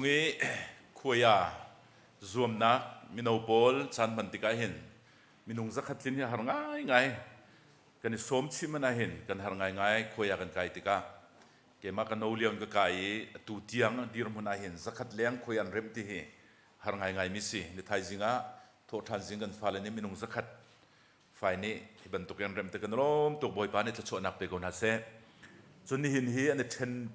I khuai ah zuamnak mino pawl caan hman tikah hin minung zakhat tlin hi a har ngaingai. Kan i sawm chih hmanh ah hin kan har ngaingai khuai ah kan kai tikah. Keimah ka no lio in ka kai i atu tiang dirhmun ah hin zakhat leng khuai an remh ti hi har ngaingai mi si. Ni thaizing ah thawhṭhan zing kan fale nih minung zakhat fai nih hi bantuk in remh te kan lawm tuk. Bawipa nih thluachuahnak pe ko hna seh. Cun nihin hi an i ṭhen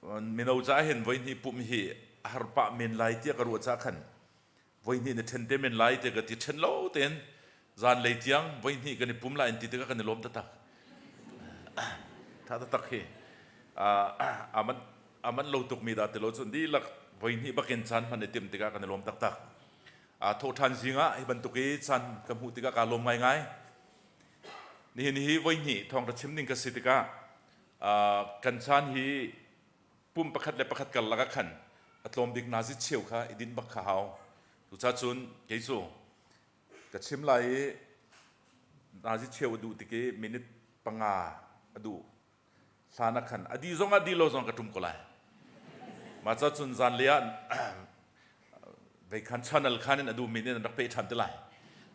Mino caah hin voihnih pumh hi a har pah men lai tiah ka ruah caah khan voihnih na ṭhen te men lai tiah ka ti ṭhen lo tein zanlei tiang voihnih kan i pum lai an ti tikah kan i lawm taktak. Ṭha taktak hi a manh lo tukmi dah ti lo cun dihlak voihnih bakin caan hman i timh tikah kan i lawm taktak. Thawhṭhan zing ah hi bantuk i caan ka hmuh tikah kaa lawm ngaingai. Nihin hi voihnih thawngṭha chim ding ka si tikah Kan caan hi pum pakhat le pakhat karlak ah khan a tlawm bik nazi cheu kha i dinh bak kha hau. Cucaah kei cu ka chim lai i nazi cheu a duh tik i minute panga a duh hlan ah khan a dih zong ah dih lo zong ka ṭum ko lai. Mah ca cun zanlei ah veikhan channel khan in a duhmi nih nan rak peh ṭhan te lai.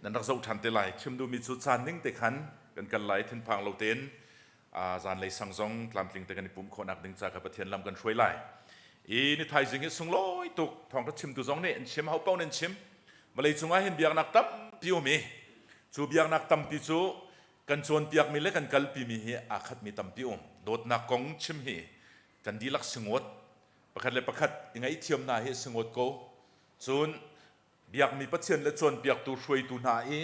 Nan rak zoh ṭhan te lai. Chim duhmi cu caan ning te khan kan kal lai thinphang lo tein Zanlei sang zong tlamtling te kan i pumh khawhnak ding ca kha Pathian lam kan hruai lai. I ni thaizing hi sunglawi tuk thawngṭha chimtu zong nih an chim hau paoh nan chim. Vawlei cungah hin biaknak tampi um i cu biaknak tampi cu kan cawnpiakmi le kan kalpimi hi aa khatmi tampi um. Dawtnak kong chim hi kan dihlak singawt pakhat le pakhat i ngaihthiam hna hi singawt ko. Cun biakmi Pathian le cawnpiaktu hruaitu hna i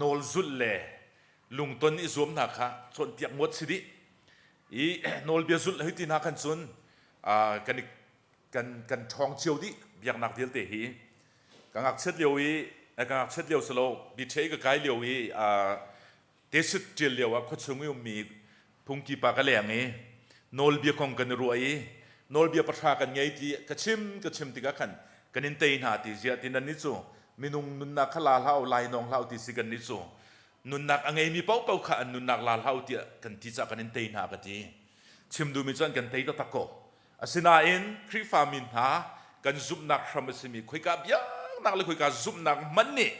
nawl zulh le lungton i zuam hna kha cawnpiak ngawt si dih i nawlbia zulh hei ti hna khan cun kan kan kan ṭhawng cio dih biaknak vialte hi ka ngakchiat lio i ka ngakchiat lio si lo biṭhe i ka kai lio i Tesit ṭial lio ah khuachung i ummi phungki pa ka leng i nawlbia kong kan i ruah i nawlbia pahra kan ngei ti ka chim ka chim tikah khan kan in tei hna ti ziah ti nan nih cu minung nunnak kha la hlah u lainawng hlah u ti si kan nih cu nunnak a ngeimi paohpaoh kha an nunnak la hlah u tiah kan ti caah kan in tei hna ka ti chim duhmi cu an kan tei taktak ko Asinain Khrihfami hna kan zumhnak hram a simi khoika biaknak le khoika zumhnak hmanh nih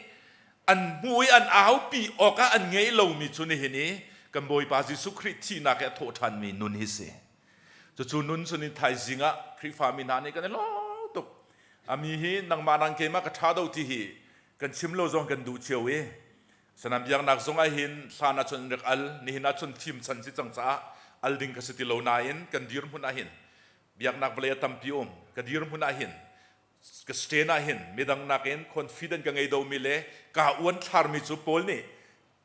an hmu i an aupi awkah an ngeih lomi cu nihin i kan Bawipa Jesuh Khrih thihnak i a thawh ṭhanmi nun hi si. Cucu nun cu ni thaizing ah Khrihfami hna nih kan i lawm tuk. A mi hi nangmah nang keimah ka ṭha do ti hi kan chim lo zong kan duh cio i Sanam biaknak zong ah hin hlan ahcun an rak al, nihin ahcun fim chan si cang caah al ding ka si ti lo nain kan dirhmun ah hin biaknak vawlei a tampi um. Ka dirhmun ah hin ka stand ah hin midang nakin confident ka ngei domi le kaa uan thlarmi cu Paul nih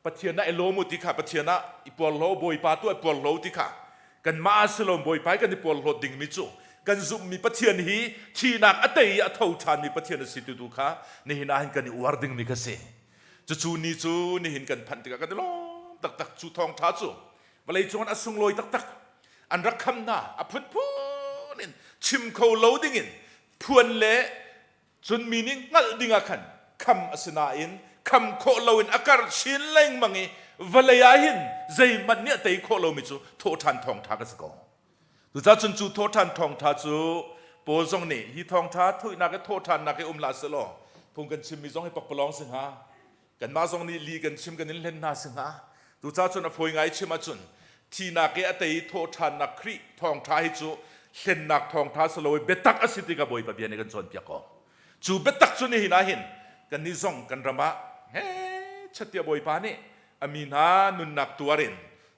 Pathian ah i lawm u ti kha Pathian ah i puarhlaw Bawipa tu i puarhlaw ti kha kanmah ah si lo Bawipa i kan i puarhlawt dingmi cu kan zumhmi Pathian hi thihnak a tei i a tho ṭhanmi Pathian a si tu tu kha nihin ah hin kan i uar dingmi kha si. Cucu ni cu nihin kan phanh tikah kan i lawm taktak. Cu thawngṭha cu vawlei cung a sunglawi taktak. An rak kham hna a phunphun in chim kho lo dingin phuan le cun mi nih hngalh dingah khan kham a si nain kham khawh loin a karh chin lengmang i vawlei ah hin zeihmanh nih a tei khawh lomi cu thawhṭhan thawngṭha ka si ko. Cucaah cun cu thawhṭhan thawngṭha cu Paul zong nih hi thawngṭha thuihnak i thawhṭhannak i um hlah sehlaw phung kan chimmi zong hi pakpalawng si hnga. Kanmah zong nih li kan chim kan in hlen hna si hnga. Cucaah cun a fawi ngai chim ahcun thihnak i a tei i thawhṭhannak Khrih thawngṭha hi cu hlennak thawngṭha si lo i biatak a si ti kha Bawipa bia nih kan cawnpiak ko. Cu biatak cu nihin ah hin kannih zong kan ram ah he chat tiah Bawipa nih a mi hna nunnak tuar in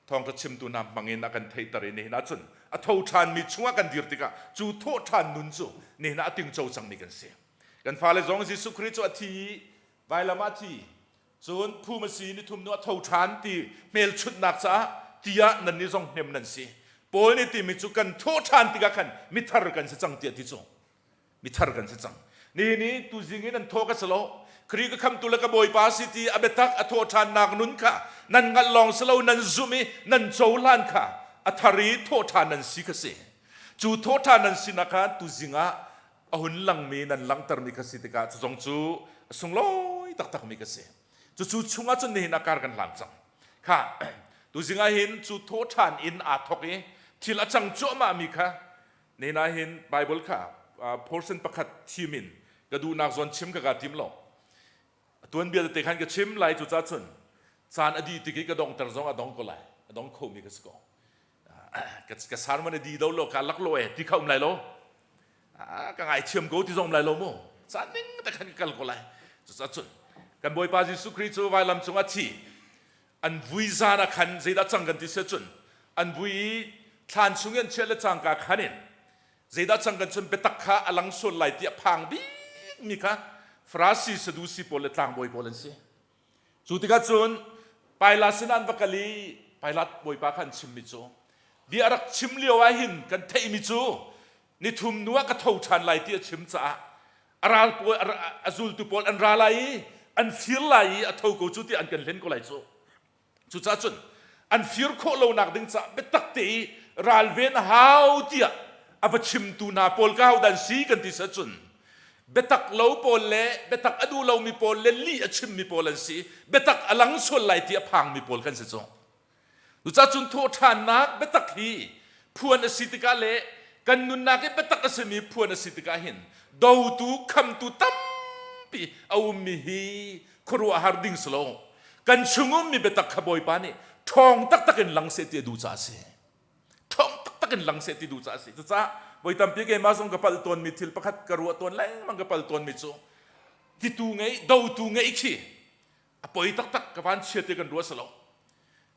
thawngṭha chimtu hna hmangin a kan theihter i nihin ahcun a tho ṭhanmi chungah kan dir tikah cu thawhṭhan nun cu nihin ah a tingco cangmi kan si. Kan fale zong Jesuh Khrih cu a thi i vailam ah a thi cun phum a si ni thum hnu a tho ṭhan ti hmelchunhnak caah tiah nannih zong hnem nan si. Paul nih timi cu kan thawh ṭhan tikah khan mithar kan si cang tiah ti cu. Mithar kan si cang. Nihin i tuzing in an thawh ka si lo. Khrih ka khamtu le ka Bawipa si ti a biatak a thawh ṭhannak nun kha nan hngalh lawng si lo nan zumh i nan cohlan kha a thar i thawh ṭhan nan si kha si. Cu thawh ṭhan nan sinak kha tuzing ah a hun langmi nan langhtermi kha si tikah cu zong cu a sunglawi taktakmi ka si. Cucu chungah cun nihin ah kar kan hlan cang. Kha tuzing ah hin cu thawh ṭhan in aa thawk i thil a cang cuahmahmi kha Nihin ah hin Bible kha portion pakhat thim in ka duhnak zawn chim ka ka tim lo. Tuanbia tete khan ka chim lai cu ca cun caan a dih tik i ka dongter zong a dong ko lai. A dong khomi ka si ko. Ka sermon a di do lo ka lak lo e ti kha um lai lo. Ka ngaithiam ko ti zong um lai lo mu. Caan ning te khan ka kal ko lai. Cucaah cun kan Bawipa Jesuh Khrih cu vailam cung a thi. An vui zan ah khan zeidah cang kan ti si cun an vui i thlan chung i an chiah le cangka khan in zeidah cang kan cun biatak kha a lang sual lai tiah phang bikmi kha Farasi Sadusi pawl le tlangbawi pawl an si. Cu tikah cun Pilat sinah an va kal i Pilat bawipa kha an chimmi cu bia a rak chim lio ah hin kan theihmi cu nithum hnu ah ka tho ṭhan lai ti a chim caah a ral pawl a zultu pawl an ra lai i an fir lai i a tho ko cu tiah an kan hlen ko lai cu. Cucaah cun an fir khawh lonak ding caah biatak te i ralven a hau tiah a va chimtu hna pawl ka hodah an si kan ti si ahcun biatak lo pawl le biatak a duh lomi pawl le lih a chimmi pawl an si biatak a lang sual lai ti a phangmi pawl kan si cu. Cucaah cun thawhṭhannak biatak hi phuan a si tikah le kan nunnak i biatak a simi phuan a si tikah hin dotu khamtu tampi a ummi hi khuaruahhar ding si lo. Kan chung ummi biatak kha Bawipa nih ṭhawng taktak in lang seh ti a duh caah a si. Ṭhawng taktak in lang seh ti duh caah a si. Cucaah voi tampi keimah zong ka palh tawnmi thil pakhat ka ruah tawn lengmang ka palh tawnmi cu titu ngeih dotu ngeih khi a poi taktak ka van chia ti kan ruah si lo.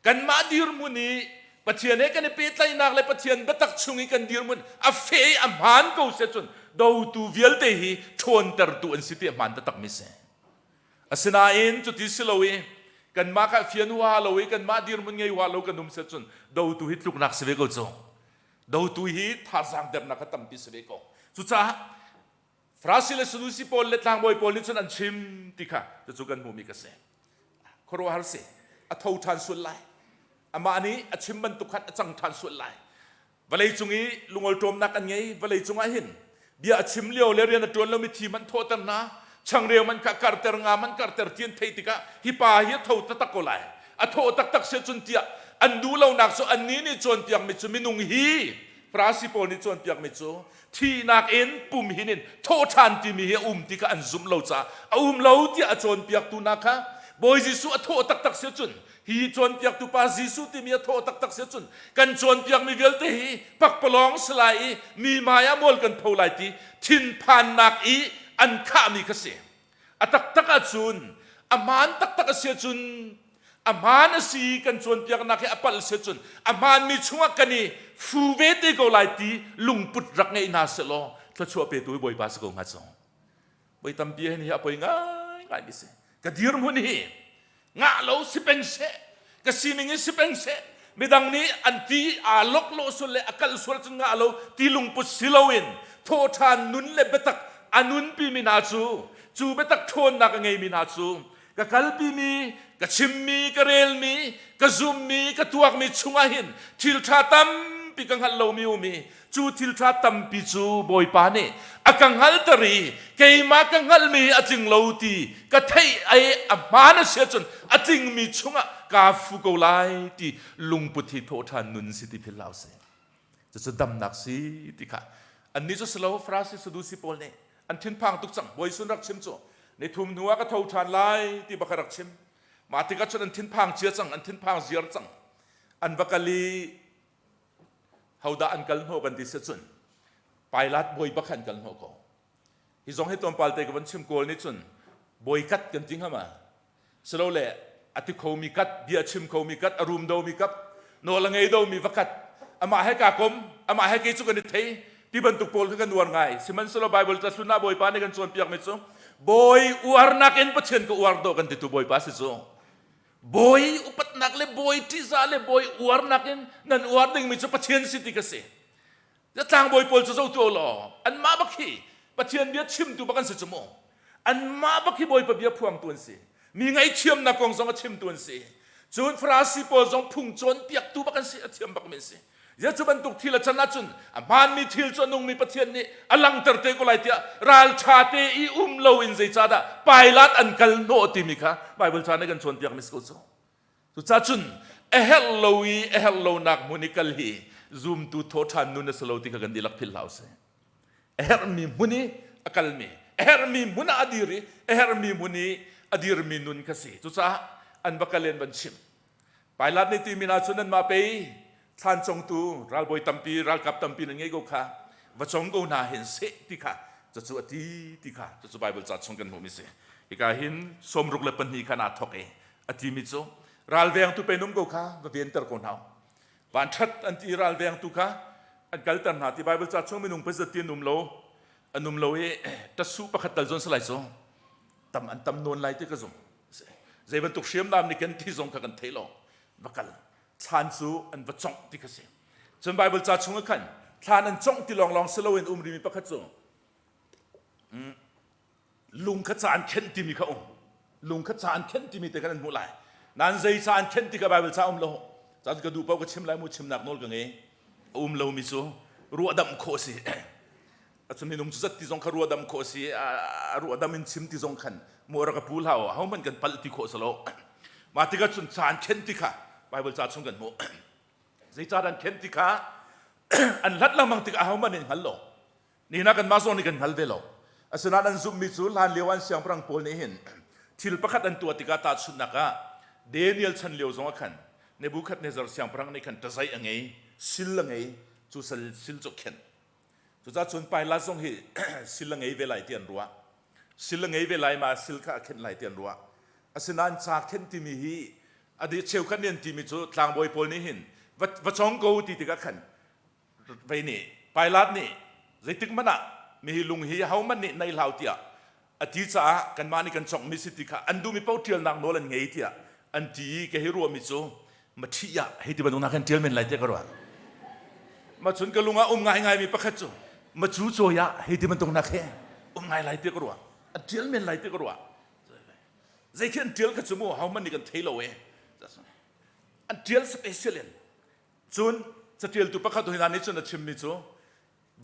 Kanmah dirhmun i Pathian he kan i pehtlaihnak le Pathian biatak chung i kan dirhmun a fe i a hmaan ko si ahcun dotu vialte hi ṭhawntertu an si ti a hmaan taktakmi si. Asinain cuti si lo i kanmah kha fian huaha lo i kanmah dirhmun ngei huaha lo kan um si ahcun dotu hi tluknak si ve ko cu. Dotu hi thazaang dernak kha tampi si ve ko. Cucaah Farasi le Sadusi pawl le tlangbawi pawl nih cun an chim ti kha cucu kan hmuhmi ka si. Khuaruahhar si. A tho ṭhan sual lai. Amah nih a chim bantuk khan a cang ṭhan sual lai. Vawlei cung i lungawlṭawmnak an ngei. Vawlei cungah hin bia a chim lio le rian a ṭuan lomi thi man thawhter hna, changreu man kha karter, nga man karter ti an theih tikah hi pa hi a tho taktak ko lai. A thawh taktak si ahcun tiah an duh lonak cu annih nih cawnpiakmi cu minung hi Farasi pawl nih cawnpiakmi cu thihnak in pum hin in thawhṭhan timi hi a um ti kha an zumh lo caah a um lo tiah a cawnpiaktu hna kha Bawi Jesuh a thawh taktak si cun hi cawnpiaktu pa Jesuh timi a thawh taktak si cun kan cawnpiakmi vialte hi pakpalawng si lai i mi hmai ah mual kan pho lai ti thinphannak i an khahmi kha si. A taktak ahcun a hmaan taktak a si ahcun a hmaan a si kan cawnpiaknak hi a palh si ahcun a hmaanmi chungah kan i fu ve te ko lai ti lungput rak ngei hna sehlaw thluachuah petu hi Bawipa si ko hnga cu. Voi tampi hin hi a poi ngaingai mi si. Ka dirhmun hi ngah lo si peng seh, ka sining hi si peng seh, midang nih an ti aa lok lo sual le a kal sual cun ngah lo ti lungput si loin thawhṭhan nun le biatak a nunpi mi hna cu cu biatak ṭhawnnak a ngeimi hna cu ka kalpimi ka chimmi ka relmi ka zummi ka tuakmi chungah hin thil ṭha tampi ka hngalh lomi um i cu thil ṭha tampi cu Bawipa nih a ka hngalter i keimah ka hngalhmi hi a tling lo ti ka theih ai a hmaan a si ahcun a tlingmi chungah kaa fu ko lai ti lungput hi thawhṭhan nun si ti philh hlah usih. Cucu damnak si ti kha annih cu si lo Farasi Sadusi pawl nih an thinphang tuk cang Bawi sun rak chim cu ni thum hnu ah ka tho ṭhan lai ti bak rak chim mah tikah cun an thinphang cia cang an thinphang ziar cang an va kal i hodah an kal hnawh kan ti si cun Pilate bawi bak an kal hnawh ko hi zong hi tlawmpal te ka van chim kawl nih cun bawi kat kan ti hnga ma silole a ti khomi kat bia chim khomi kat a rum domi kap nawl a ngei domi va kat amah he kaa kom amah he kei cu kan i thei ti bantuk pawl kha kan uar ngai sihmanhsehlaw Bible cahlun ah Bawipa nih kan cawnpiakmi cu bawi uarnak in Pathian ka uar dawh kan titu Bawipa si cu bawi upatnak le bawi ṭihzah le bawi uarnak in nan uar dingmi cu Pathian si ti ka si Tlangbawi pawl cu zoh tuah law anmah bak hi Pathian bia chimtu bak an si cu mu. Anmah bak hi Bawipa bia phuangtu an si. Mi ngaihthiamnak kong zong a chimtu an si. Cun Farasi pawl zong phung cawnpiaktu bak an si, a thiam bakmi an si. Ziah cu bantuk thil a can ahcun a hmaanmi thil cu a nungmi Pathian nih a langhter te ko lai tiah ralṭha te i um loin zeicahdah Pilat an kal hnawh timi kha Baibal ca nih kan cawnpiakmi si ko cu. Cucaah cun a herh lo i a herh lonak hmun i kal hi zumtu thawhṭhan nun a si lo ti kha kan dihlak philh hlah usih. A herhmi hmun i a kalmi, a herhmi hmun ah a dir i a herhmi hmun i a dirmi nun kha si. Cucaah an va kal in van chim. Pilate nih timi hna cu nanmah pei thlan congtu ralbawi tampi, ralkap tampi nan ngei ko kha va cong ko hna hin seh ti kha cucu a ti ti kha cucu Bible ca chung kan hmuhmi si. Hika hin 62 khan aa thawk i a timi cu ralvengtu pe num ko kha va venter ko hna. Vanṭhat an ti i ralvengtu kha an kalter hna ti Bible ca chung minung pazat ti an um lo an um lo i ṭatsu pakhat tal zawn salai cu tam an tam nawn lai ti ka zum. Zei bantuk hriamnam nih kan ti zong kha kan thei lo. Va kal thlan cu an va congh ti kha si. Cun Bible ca chung ah khan thlan an congh ti lawnglawng si loin um rimi pakhat cu lung kha ca an khenh timi kha um lung kha ca an khenh timi te khan an hmuh lai nan zei ca an khenh ti kha Bible ca um lo caan ka duh paoh ka chim lai mu chimnak nawl ka ngei a um lomi cu ruahdamh khawh si a minung cu zat ti zong kha ruahdamh khawh si a ruahdam in chim ti zong khan mu rak ka pu hlah ho hmanh kan palh ti khawh si lo mah tikah cun ca an khenh ti kha Bible ca chung kan hmuh zeicah an khenh ti kha an hlat lengmang tikah ahohmanh nih hngal lo Nihin ah kanmah zong nih kan hngal ve lo. Asinain an zumhmi cu hlan lio an siangpahrang pawl nih hin thil pakhat an tuah tikah tahchunhnak ah Daniel chan lio zong ah khan Nebuchadnezzar siangpahrang nih khan ṭazai a ngei, sil a ngei, cu sil cu a khenh. Cucaah cun Pilate zong hi sil a ngei ve lai ti an ruah. Sil a ngei ve lai ma sil kha a khenh lai ti an ruah. Asinain ca khenh timi hi a cheukhat nih an timi cu tlangbawi pawl nih hin va, va cong ko ti tikah khan vei nih Pilate nih zeitik hmanh ah mihi lung hi ahohmanh nih nei hlau tiah a ti caah kanmah nih kan cawkmi si ti kha an duhmi paoh ṭialnak nawl an ngei tiah an ti i ka hi ruahmi cu ma ṭhih ah hei ti bantuk hna khan ṭial men lai tiah ka ruah. Ma cun ka lung ah um ngaingaimi pakhat cu ma cu cawi ah hei ti bantuk hna khi um ngai lai tiah ka ruah. An ṭial men lai tiah ka ruah. Zei khi an ṭial kha cu mu ahohmanh nih kan thei lo e. An ṭial special in Cun caṭialtu pakhat hoi hna nih cun a chimmi cu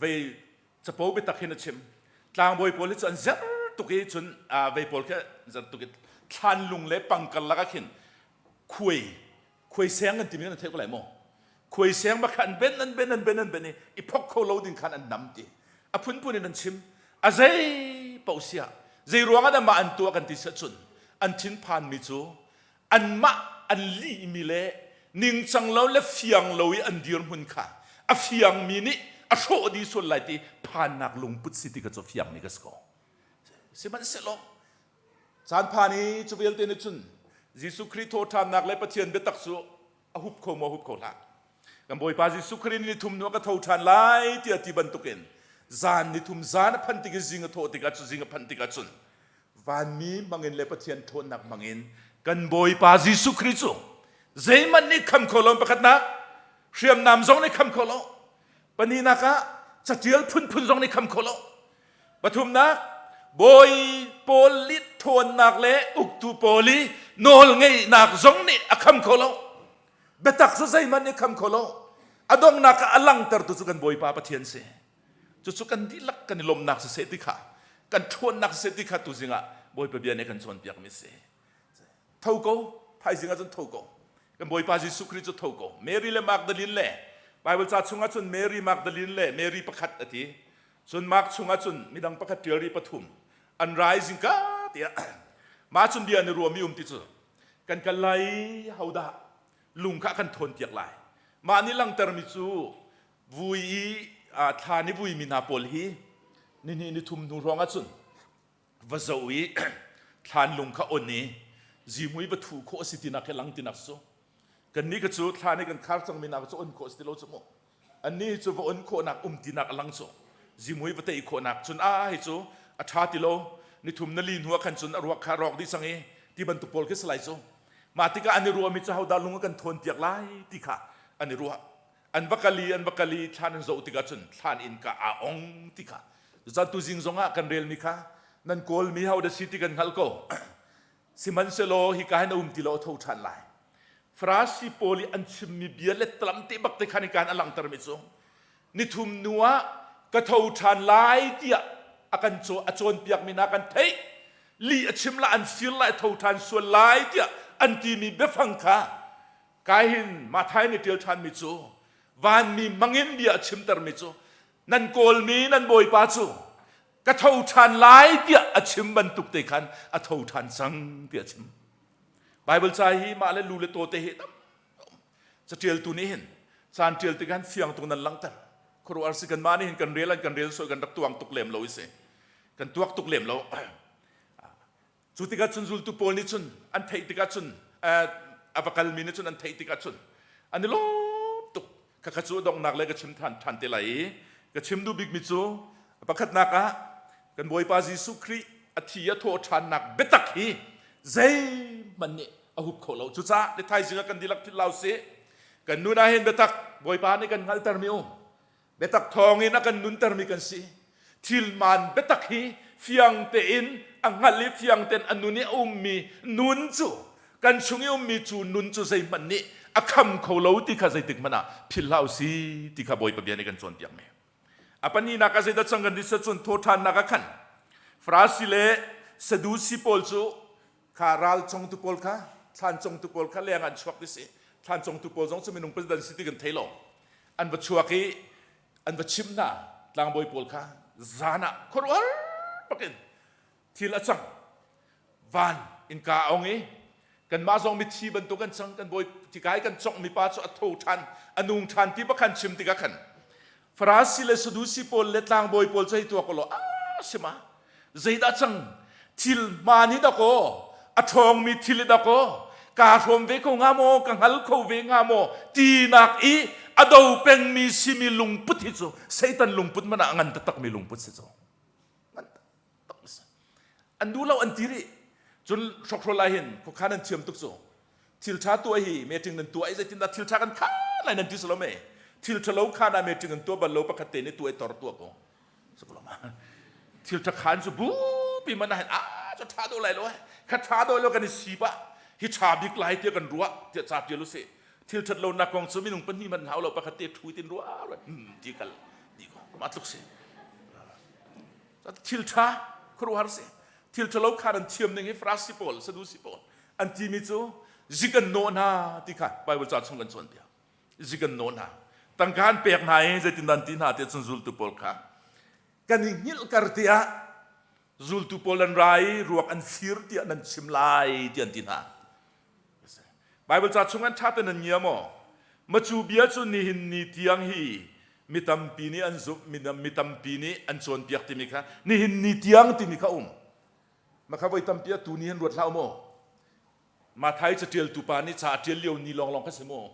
vei capo biatak hin a chim. Tlangbawi pawl hi cu an zer tuk i cun vei pawl khi zer tuk i thlanlung le pangkar lakah khin khuai khuai seng an timi nan theih ko lai maw? Khuai seng bak kha an ben an ben an ben an ben i i phok kho lo ding khan an nam ti. A phunphun in an chim. A zei paoh siah zei ruang ah dah mah an tuah kan ti siah cun an thinphanmi cu anmah an lihmi le ningcang lo le fiang lo i an dirhmun kha a fiangmi nih a hrawh dih sual lai ti phannak lungput si ti ka cu fiangmi ka si ko. Sihmanhsehlaw caan phan i cu vialte nih cun Jesuh Khrih thawhṭhannak le Pathian biatak cu a hup kho maw hup kho hlah. Kan Bawipa Jesuh Khrih ni thum hnu ah ka tho ṭhan lai tiah ti bantukin zan ni thum zan a phanh tik i zing a thawh tikah cu zing a phanh tikah cun vanmi hmangin le Pathian ṭhawnnak hmangin kan Bawipa Jesuh Khrih cu zeihmanh nih kham kho lo pakhatnak hriamnam zong nih kham kho lo pahnihnak ah catial phunphun zong nih kham kho lo pathumnak bawi pawl i ṭhawnnak le uktu pawl i nawlngeihnak zong nih a kham kho lo biatak cu zeihmanh nih kham kho lo a donghnak ah a langhtertu cu kan Bawipa Pathian si Cucu kan dihlak kan i lawmhnak siseh ti kha kan ṭhawnnak siseh ti kha tuzing ah Bawipa bia nih kan cawnpiakmi si. Tho ko, thaizing ah cun tho ko. Kan Bawipa Jesuh Khrih cu tho ko. Mary le Magdalene le Bible ca chungah cun Mary Magdalene le Mary pakhat a ti. Cun Mark chungah cun midang pakhat ṭial rih pathum. An rai zingka tiah mah cun bia an i ruahmi um ti cu kan kal lai hodah lung kha kan thawnpiak lai. Mah nih langhtermi cu Vui i thlan i vuimi hna pawl hi nihnih nithum hnu hrawng ahcun va zoh i thlanlung kha on i zihmui va thuh khawh a si tinak hi lang tinak cu kannih ka cu thlan i kan khar cangmi hna cu on khawh a si ti lo cu mu annih cu va on khawhnak um tinak a lang cu zihmui va tei khawhnak cun a hi cu a ṭha ti lo nithum na li hnu ah khan cun a ruak kha rawk dih cang i ti bantuk pawl khi si lai cu mah tikah an i ruahmi cu hodah lung a kan thawn piak lai ti kha an i ruah An va kal i an va kal i thlan an zoh tikah cun thlan inn ka aa ong ti kha cucaah tuzing zongah kan relmi kha nan kawlmi ho dah si ti kan hngalh ko. Sihmanhsehlaw hika hin a um ti lo a tho ṭhan lai. Farasi pawl i an chimmi bia le talam te bak te khan hika hin a langhtermi cu nithum hnu ah ka tho ṭhan lai tiah a kan caw a cawnpiakmi hna kan theih lih a chim lai an fir lai tho ṭhan sual lai tiah an timi biafang kha Kai hin Matthai nih ṭial ṭhanmi cu vanmi mangin bia a chimtermi cu. Nan kawlmi nan Bawipa cu ka tho ṭhan lai tiah a chim bantuk te khan a tho ṭhan cang tiah a chim. Bible ca hi mah le lu le taw te hi tam caṭialtu nih hin caan ṭial tik han fiang tuk nan langhter. Khuaruahhar si kanmah nih hin kan rel an kan rel soi kan rak tuang tuk lem lo i si. Kan tuak tuk lem lo. Cu tikah cun zultu pawl nih cun an theih tikah cun a va kalmi nih cun an theih tikah cun an i lawm tuk. Khakha cu donghnak le ka chim than than te lai i ka chim duh bikmi cu pakhatnak ah kan Bawipa Jesuh Khrih a thi a thawh ṭhannak biatak hi zeihmanh nih a hup kho lo. Cucaah ni thaizing ah kan dihlak philh lau sih. Kan nun ah hin biatak Bawipa nih kan hngalhtermi um. Biatak thawngin a kan nuntermi kan si. Thilman biatak hi fiang tein a hngalh i fiang tein a nun i a ummi nun cu kan chung i ummi cu nun cu zeihmanh nih a kham kho lo ti kha zeitik hmanh ah philh hlah usih ti kha Bawipa bia nih kan cawnpiak mi. A pahnihnak ah zeidah cang kan ti cun thawṭhannak ah khan Farasi le Sadusi pawl cu kha ral congtu pawl kha thlan congtu pawl kha leng an chuak ti si thlan congtu pawl zong cu minung president si ti kan thei lo an va chuak i an va chimh hna tlangbawi pawl kha zan ah khuaruahhar bakin thil a cang van innka a ong i kanmah zong mithi bantuk kan cang kan bawi tikai kan congh mi pa cu a tho ṭhan a nung ṭhan ti bakhan chim tikah khan Farasi le Sadusi pawl le tlangbawi pawl cu hei tuak law a si ma zeidah cang thil hmaan hi dakaw a ṭhawngmi thil hi dakaw kaa hrawm ve ko hnga maw ka hngal kho ve hnga maw tinak i a do pengmi simi lungput hi cu Satan lungput man ah a ngan taktakmi lungput si cu ngan taktak si an duh lo an ti rih cun hrokhrol ah hin khuakhan an thiam tuk cu thil ṭha tuah hi meeting nan tuah i zeitindah thil ṭha kan khan lai nan ti si lo me thil ṭhalo khan ah meeting an tuah bal lo pakhat te nih tuah i tor tuah ko thil ṭha khan cu bupi man ah hin a cu ṭha dawh lai lo kha ṭha dawh lo kan i si pah hi ṭha bik lai tiah kan ruah tiah ca ṭial usih thil ṭhat lonak kong cu minung pahnih man hau lo pakhat te ṭhu tin ruah ti kal ti ko mah tluk si thil ṭha khuaruahhar si thil ṭhalo kha an thiam ning hi Farasi pawl Sadusi pawl an timi cu zik an nawh hna ti kha Bible ca chung kan cawnpiak zik an nawh hna tangka an pek hna i zeitindah an ti hna tiah cun zultu pawl kha kan i hngilh kar tiah zultu pawl an ra i ruak an fir tiah nan chim lai tiah an ti hna Bible ca chung an ṭha ten an ngia maw macu bia cu nihin ni tiang hi mi tampi nih an zumh mi tampi nih an cawnpiak timi kha nihin ni tiang timi kha um makha voi tampi atu ni hin ruat hlah maw Mathai caṭialtu pa nih ca a ṭial lio ni lawnglawng kha si maw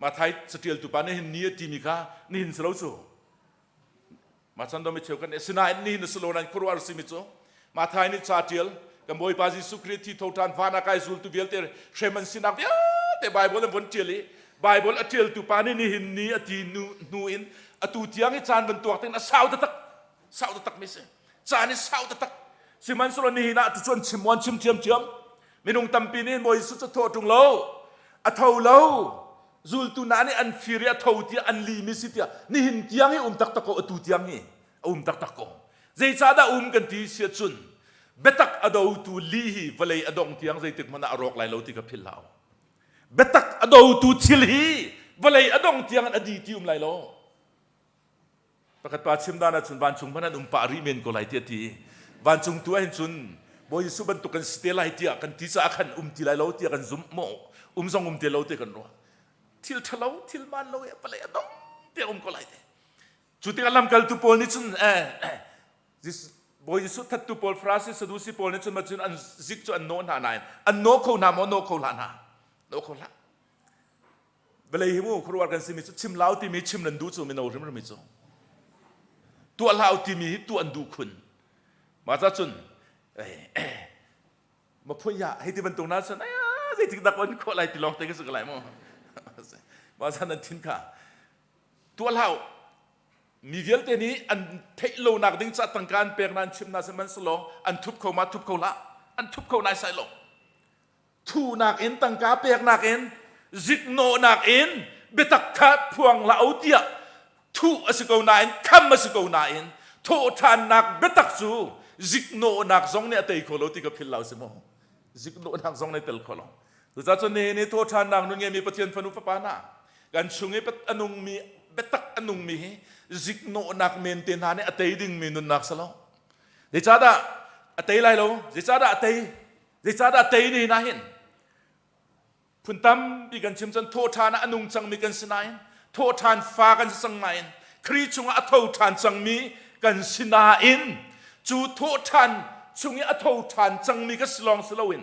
Mathai caṭialtu pa nih hin ni a timi kha nihin si lo cu Mah chan dom i cheu kan sinain nihin a si lo nain khuaruahhar simi cu Mathai nih ca ṭial kan Bawipa Jesuh Khrih thi tho ṭhan van ah kai zultu vialte hrem an sinak vialte Bible an von ṭial i Bible a ṭialtu pa nih nihin ni a ti hnu in atu tiang i caan van tuak tin a sau taktak sau taktak mi si caan i sau taktak sihmanhsehlaw nihin ah tucu an chim an chim ṭhiamṭhiam minung tampi nih Bawi Jesuh cu thawh ṭung lo a tho lo zultu hna nih an fir i a tho tiah an limi si tiah nihin tiang hi um taktak ko atu tiang hi a um taktak ko zeicahdah um kan ti si ahcun biatak a dotu li hi vawlei a dong tiang zeitik hmanh ah a rawk lai lo ti ka philh hlah biatak a dotu thil hi vawlei a dong tiang a di ti um lai lo Pakhat pa chim dan ahcun vancung hmanh an um pah rih men ko lai tiah ti. Vancung tu ahhin cun Bawi Jesuh bantuk kan si te lai tiah kan ti caah khan um ti lai lo tiah kan zumh maw? Um zong um te lo ti kan ruah. Thil ṭhalo, thil man lo e palei a dong tiah um ko lai te. Cu tikah lamkaltu pawl nih cun eh, Bawi Jesuh thattu pawl Farasi Sadusi pawl nih cun macun an zik cu an nawh hna nain an naw kho hna maw naw kho hlah hna naw kho hlah Vawlei hi mu khuaruahhar kan simi cu chim lau timi chim nan duh cu mino hrimhrim hi cu tuah hlah timi hi tuah an duh khun mah ca cun ma phun ya hei ti bantuk na cun zeitik dak on khawh lai ti lawng te ka si ko lai mu mah ca nan thin kha tuah hlah mi vialte nih an theih lonak ding ca tangka an pek na an chim na sihmanhsehlaw an thup kho ma thup kho hlah an thup kho nai sai lo thunak in tangka peknak in ziknawhnak in biatak kha phuang hlah u tiah thuh a si ko nain kham a si ko nain thawhṭhannak biatak cu ziknawhnak zong nih a tei kho lo ti ka philh lo si maw ziknawhnak zong nih tel kho lo cucaah cun nihin i thawhṭhannak nun ngeimi Pathian fanu fapa hna kan chung i a nungmi biatak a nungmi hi ziknawhnak men te hna nih a tei dingmi nunnak si lo. Zeicahdah a tei lai lo? Zeicahdah a tei? Zeicahdah a tei ni hna hin? Phun tampi kan chim cun thawhṭhan ah a nung cangmi kan si nain thawhṭhan fa kan si cang nain Khrih chungah a tho ṭhan cangmi kan si nain cu thawhṭhan chung i a tho ṭhan cangmi ka si lawng si loin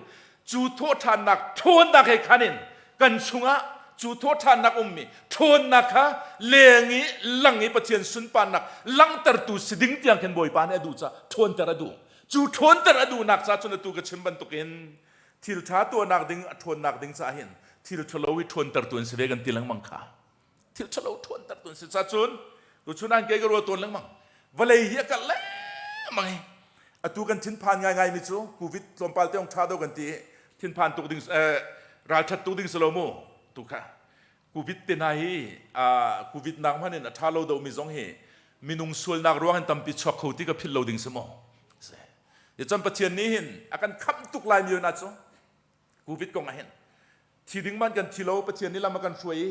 cu thawhṭhannak ṭhawnnak he khan in kan chungah cu thawhṭhannak ummi ṭhawnnak kha leng i lang i Pathian sunparnak langhtertu si ding tiang khin Bawipa nih a duh caah ṭhawnter a duh. Cu ṭhawnter a duhnak ca cun atu ka chim bantukin thil ṭha tuahnak ding a ṭhawnnak ding caah hin thil ṭhalo i ṭhawntertu an si ve kan ti lengmang kha. Thil ṭhalo ṭhawntertu an si ca cun tuchun an ke ka rual tawn lengmang. Vawlei hi a karh lengmang i atu kan thinphan ngaingai mi cu covid tlawmpal te ong ṭha do kan ti i thinphan tuk ding ralṭhat tuk ding si lo mu tu kha covid te hna hi covid nak hmanh in a ṭha lo do mi zong hi minung sualnak ruang in tampi chuak kho ti ka philh lo ding si maw Cun Pathian nih hin a kan khamh tuk lai mi na cu covid kong ah hin thi ding man kan thi lo Pathian nih lam a kan hruai i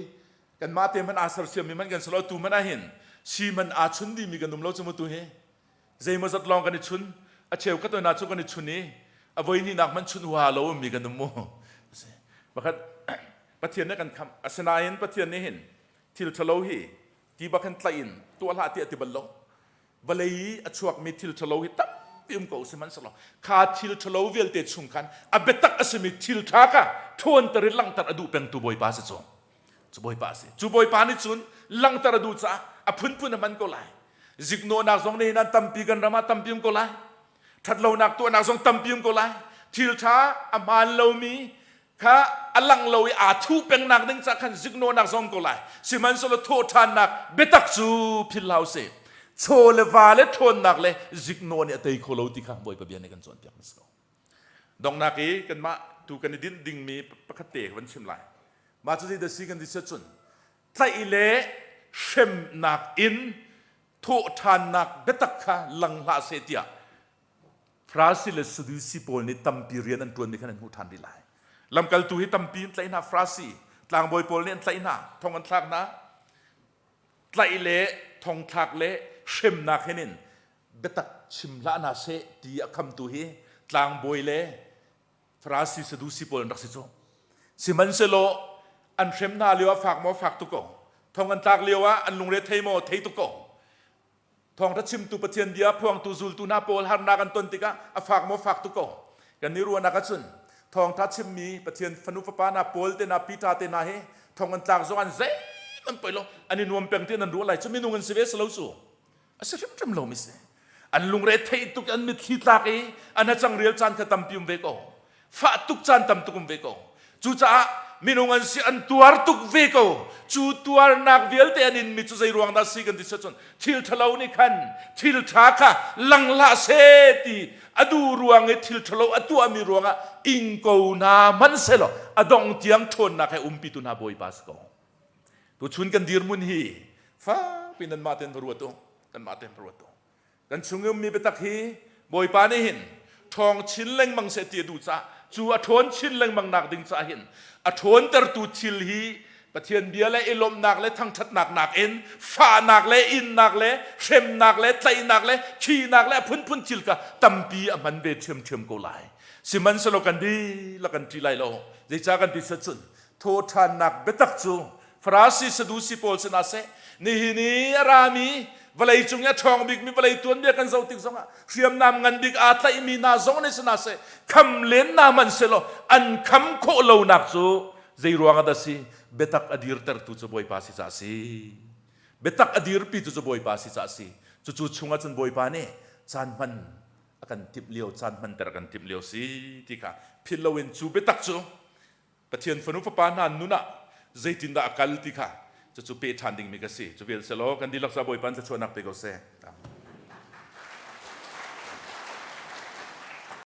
kanmah te hmanh aa sersiam mi man kan si lo tu man ah hin si man aa chun dih mi kan um lo cu mu tu hi zeimawzat lawng kan i chun a cheu khat na cu kan i chun i a voi hnih nak man chun huha lo mi kan um mu pakhat Pathian nih kan khamh asinain Pathian nih hin thil ṭhalo hi ti bak hin tlaih in tuah hlah tiah ti bal lo vawlei i a chuakmi thil ṭhalo hi tampi um ko sihmanhsehlaw kha thil ṭhalo vialte chung khan a biatak a simi thil ṭha kha ṭhawnter in langhter a duh pengtu Bawipa si cu cu Bawipa a si cu Bawipa nih cun langhter a duh caah a phunphun a hman ko lai ziknawhnak zong nih nan tampi kan ram ah tampi um ko lai ṭhatlonak tuahnak zong tampi um ko lai thil ṭha a hmaan lomi kha a lang lo i aa thuh pengnak ding ca khan ziknawhnak zong ko lai sihmanhsehlaw thawhṭhannak biatak cu philh hlah usih chaw le va le ṭhawnnak le ziknawh nih a tei kho lo ti kha Bawipa bia nih kan cawnpiak hmasa ko donghnak i kanmah tu kan i dinh dingmi pakhat te ka van chim lai mah cu zeidah si kan ti cun tlaih le hremnak in thawhṭhannak biatak kha lang hlah seh tiah Farasi le Sadusi pawl nih tampi rian an ṭuanmi khan an hmuh ṭhan rih lai. Lamkaltu hi tampi an tlaih hna. Farasi tlangbawi pawl nih an tlaih hna, thong an thlak hna. Tlaih le thongthlak le hremnak hin in biatak chim hlah hna seh ti a khamtu hi tlangbawi le Farasi Sadusi pawl an rak si cu. Sihmanhsehlaw an hrem hna lio ah fak maw fak tuk ko. Thong an tlak lio ah an lungre thei maw thei tuk ko. Thawngṭha chimtu Pathian bia phuangtu zultu hna pawl harnak an ton tikah a fak maw fak tuk ko. Kan i ruahnak ahcun thawngṭha chimmi Pathian fanu fapa hna Paul te hna Peter te hna hi thong an tlak zong an zei an poi lo an i nuam peng ti an ruah lai cu minung an si ve si lo cu a si hrimhrim lo mi si an lungre theih tuk an mitthli tlak i an hacang rial caan kha tampi um ve ko fah tuk caan tam tuk um ve ko cucaah minung an si an tuar tuk ve ko cu tuarnak vialte an in mi cu zei ruang dah si kan ti cun thil ṭhalo nih khan thil ṭha kha lang hlah seh ti a duh ruang i thil ṭhalo a tuahmi ruangah ing ko hna hmanhsehlaw a dong tiang ṭhawnnak he umpitu hna Bawipa si ko tuchun kan dirhmun hi fakpi nanmah ten va ruat u kanmah ten va ruat u Kan chung i ummi biatak hi Bawipa nih hin ṭhawng chin lengmang seh ti a duh caah cu a ṭhawn chin lengmang nak ding caah hin a ṭhawntertu thil hi Pathian bia le i lawmhnak le thangṭhatnak nakin fahnak le innak le hremnak le tlaihnak le thihnak le a phunphun thil kha tampi a hman ve ṭhiamṭhiam ko lai. Sihmanhsehlaw kan dihlak kan ṭih lai lo. Zeicah kan ti cun thawhṭhannak biatak cu Farasi Sadusi pawl sinah seh nihin i a rami vawlei cung i a ṭhawng bikmi vawlei tuanbia kan zoh tik zongah hriamnam ngan bik aa tlaihmi hna zong nih sinah seh kham len hna hmanh sehlaw an kham khawh lonak cu zei ruangah dah si biatak a dirtertu cu Bawipa si caah si biatak a dirpitu cu Bawipa si caah si cucu chungah cun Bawipa nih caan hman a kan timh lio caan hmanter a kan timh lio si ti kha philh loin cu biatak cu Pathian fanu fapa hna nun ah zeitindah a kal ti kha cucu peh ṭhan dingmi ka si. Cu vial selaw kan dihlak ca Bawipa in thluachuahnak pe ko seh. Amen.